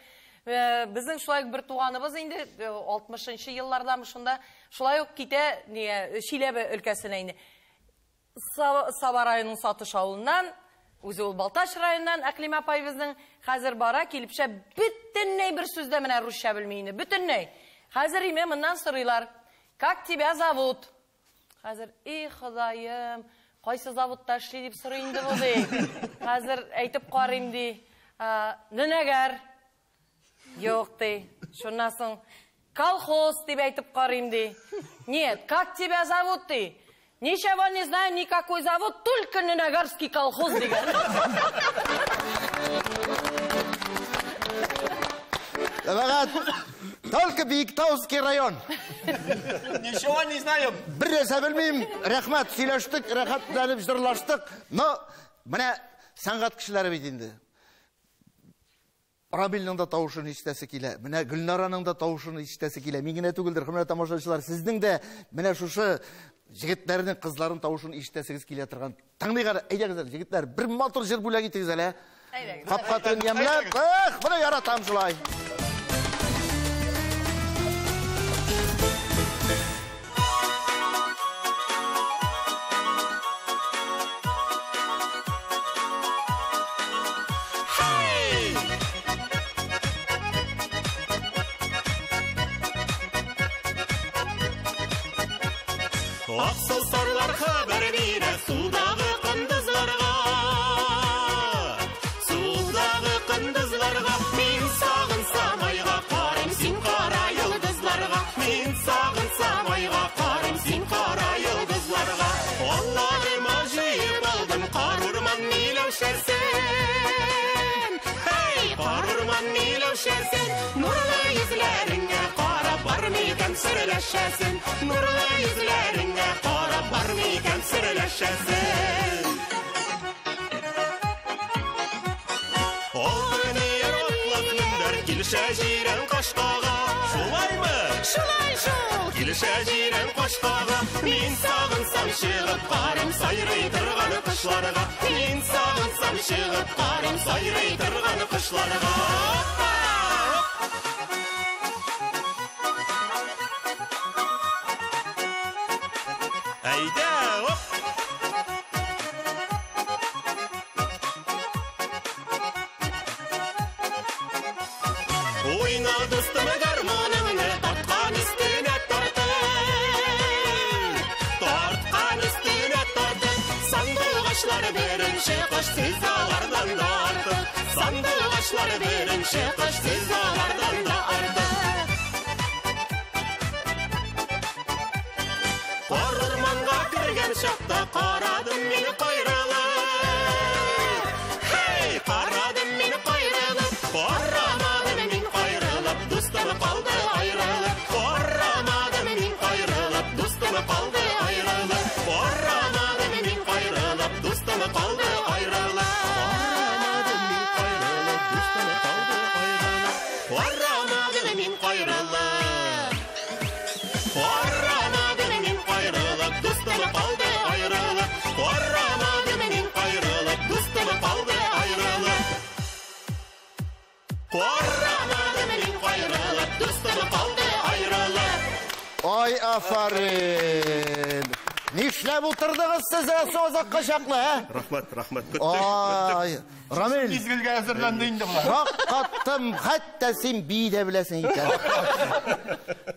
Безнең шулай ук бер туганыбыз инде 60-нчы еллардамы шунда шулай ук китә Чиләбе өлкәсенә инде. Саба районының Сатыш авылыннан, үзе ул Балтач районыннан Әклимә апай безнең хәзер бара, килеп төшә, бөтенләй бер сүз дә менә русча белми инде, бөтенләй. Хәзер име моннан сорыйлар: "Как тебя зовут?" Хәзер, эй, Ходаем, кайсы заводта эшли дип сорый инде бу ди. Хәзер әйтеп карыйм ди. Нөнәгәр. Юк ди. Шуннан соң колхоз дип әйтеп карыйм ди. Нет, как тебя зовут ди? Ничего не знаю, никакой завод, только Нөнәгәрский колхоз дигән. Җәмәгать, Только Биектауский район. Ничего не знаем. Бер нәрсә белмим. Рәхмәт, сөйләштек, рәхәтләнеп җырлаштык. Но менә сәнгать кешеләре бит инде. Рамилнең дә тавышын ишетәсе килә. Менә Гөлнараның да тавышын ишетәсе килә. Мин генә түгелдер, хөрмәтле тамашачылар, сезнең дә менә шушы җегетләрнең, кызларның тавышын ишетәсегез килә торган. Тыңлыйк әле, әйдәгез әле, җегетләр, бер матур җыр бүләк итегез әле. Әйдәгез. Капка төбен ямьләп, эх, моны яратам шулай. Аксыл сарлар хәбәр бирә судагы кондызларга. Судагы кондызларга мин сагынсам айга карыйм, син кара йолдызларга. Мин сагынсам айга карыйм, син кара йолдызларга. Алларыма җыеп алдым кар урман миләүшәсен. Һей, кар урман миләүшәсен, нурлы йөзләреңә карап бар микән серләшәсен? Нурлы йөзләреңә карап бар микән серләшәсен? Алтын яраклы мендәр килешә җирән кашкага. Шулаймы? Шулай шул. Килешә җирән кашкага. Мин сагынсам чыгып карыйм сайрый торган кошларга. Мин сагынсам чыгып карыйм сайрый торган кошларга. Әйдә, оп! Уйна, дустым, гармоныңны тарткан өстенә тартып. Тарткан өстенә тартып. Сандугачлар беренче кош, сез алардан да артык. Сандугачлар беренче кош, сез алардан да артык. Кар урманга кергән чакта карадым мин кайрылып. Һей, карадым мин кайрылып. Карамадым мин кайрылып, дустым калды аерылып. Карамадым мин кайрылып, дустым калды аерылып. Карамадым мин кайрылып, дустым калды аерылып. Карамадым мин кайрылып, дустым калды аерылып. Карамадым мин кайрылып. Карамадым мин кайрылып, дустым калды аерылып. Карамадым мин кайрылып, дустым калды аерылып. Карамадым мин кайрылып, дустым калды аерылып. Ай, афарин! Нишләп утырдыгыз сез соң озакка чаклы, ә? Рәхмәт, рәхмәт. Көттек, Ай, Рамил. Мизгелгә әзерләнде инде болар. Шаккаттым, хәтта син бии дә беләсең икән.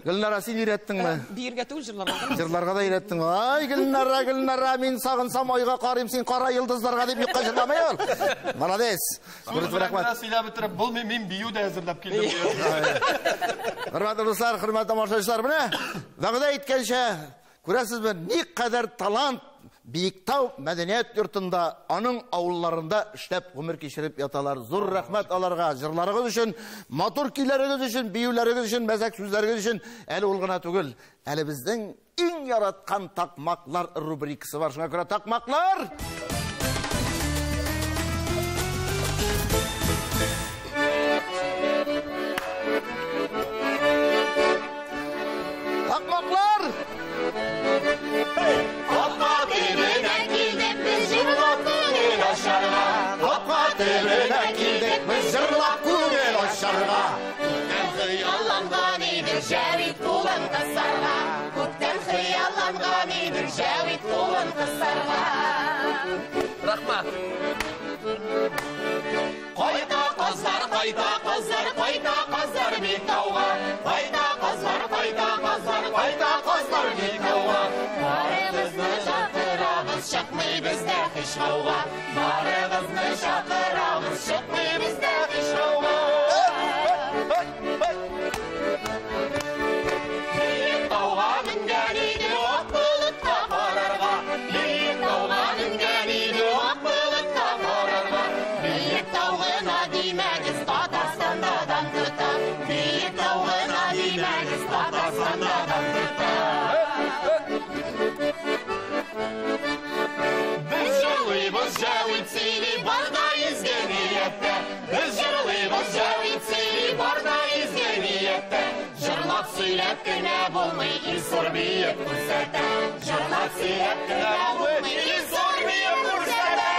Гөлнара, син өйрәттеңме? Биергә түгел, җырларга да. Җырларга да өйрәттең. Ай, Гөлнара, Гөлнара, мин сагынсам айга карыйм, син кара йолдызларга дип юкка җырламый ул. Молодец. Сүз белән Рәхмәт. генә сөйләп бетереп булмый, мин бию дә әзерләп килдем. Хөрмәтле дуслар, хөрмәтле тамашачылар, менә вәгъдә иткәнчә, күрәсезме, никадәр талант Биектау мәдәният йортында, аның авылларында эшләп гомер кичереп яталар. Зур рәхмәт аларга, җырларыгыз өчен, матур көйләрегез өчен, биюләрегез өчен, мәзәк сүзләрегез өчен. Әле ул гына түгел, әле безнең иң яраткан такмаклар рубрикасы бар. Шуңа күрә такмаклар! Такмаклар! Капка төбенә килдек без җырлап күңел ачарга. Капка төбенә килдек без җырлап күңел ачарга. Күптән хыялланган идек Җәвит кулын кысарга. Күптән хыялланган идек Җәвит кулын кысарга. Рәхмәт. Кайта казлар, кайта казлар, кайта казлар Биектауга. Кайта казлар, кайта казлар, кайта казлар Биектауга. Барыгызны чакырабыз, чыкмый бездә һич гауга. Барыгызны чакырабыз, чыкмый бездә һич гауга. Биек тауга менгән иде ак болытка карарга. Биек тауга менгән иде ак болытка карарга. Биек тау гына димәгез, Татарстанда дан тота. Биек тау гына димәгез, сөйләп кенә булмый, Илсур биеп күрсәтә. Җырлап сөйләп кенә булмый, Илсур биеп күрсәтә.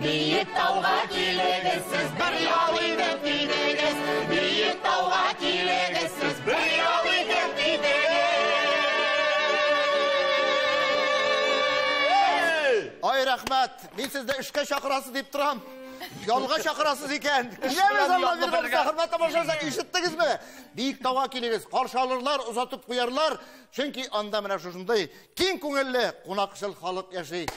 Биек тауга килегез сез, бер ял итеп китегез. Биек тауга килегез сез, бер ял итеп китегез. Ай, рәхмәт. Мин сезне эшкә чакырасыз дип торам. Ялга чакырасыз икән. Киләбез, Алла биргән, хөрмәтле тамашачылар, ишеттегезме? Биек тауга килегез, каршы алырлар, озатып куярлар. Чөнки анда менә шушындый киң күңелле, кунакчыл халык яши.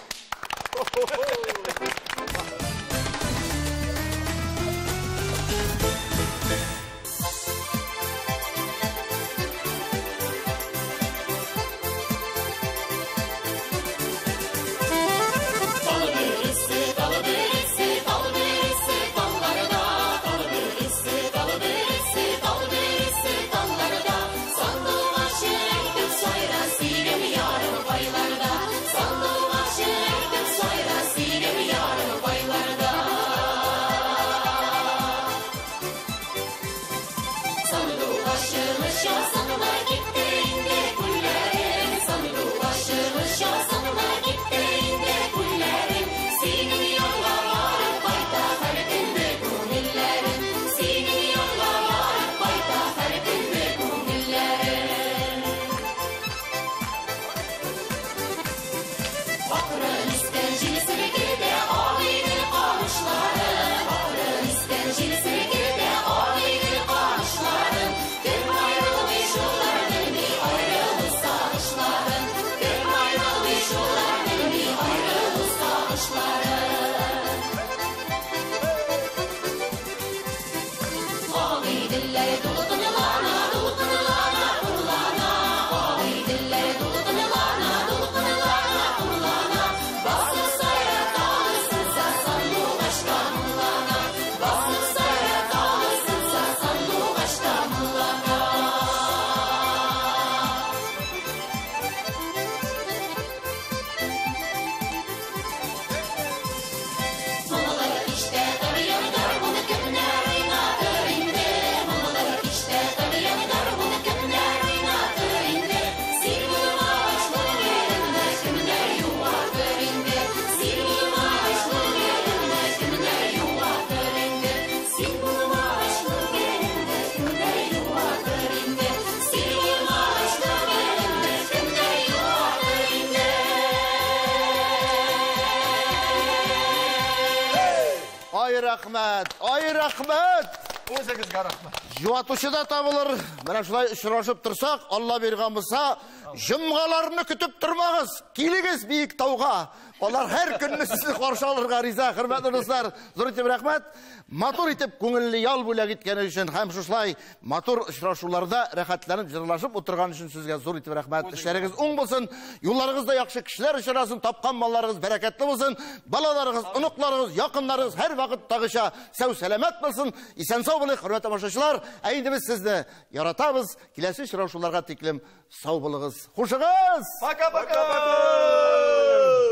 Рәхмәт, ай рәхмәт. Үзегезгә рәхмәт. Юатучы да табылыр. Менә шулай очрашып торсак, Алла биргән булса, җомгаларны көтеп тормагыз. Килегез биек тауга. Алар һәр көнне сезне каршы алырга риза. Хөрмәтле дуслар, зур итеп рәхмәт. Матур итеп күңелле ял бүләк иткәне өчен һәм шушылай матур очрашуларда рәхәтләнеп җырлашып утырган өчен сезгә зур итеп рәхмәт. Эшләрегез уң булсын, юлларыгызда яхшы кешеләр очрасын, тапкан малларыгыз бәрәкәтле булсын, балаларыгыз, оныкларыгыз, якыннарыгыз һәр вакыттагыча сау-сәламәт булсын. Исән-сау булыйк, хөрмәтле тамашачылар. Ә инде без сезне яратабыз. Киләсе очрашуларга тиклем сау булыгыз. Хушыгыз! Пока-пока!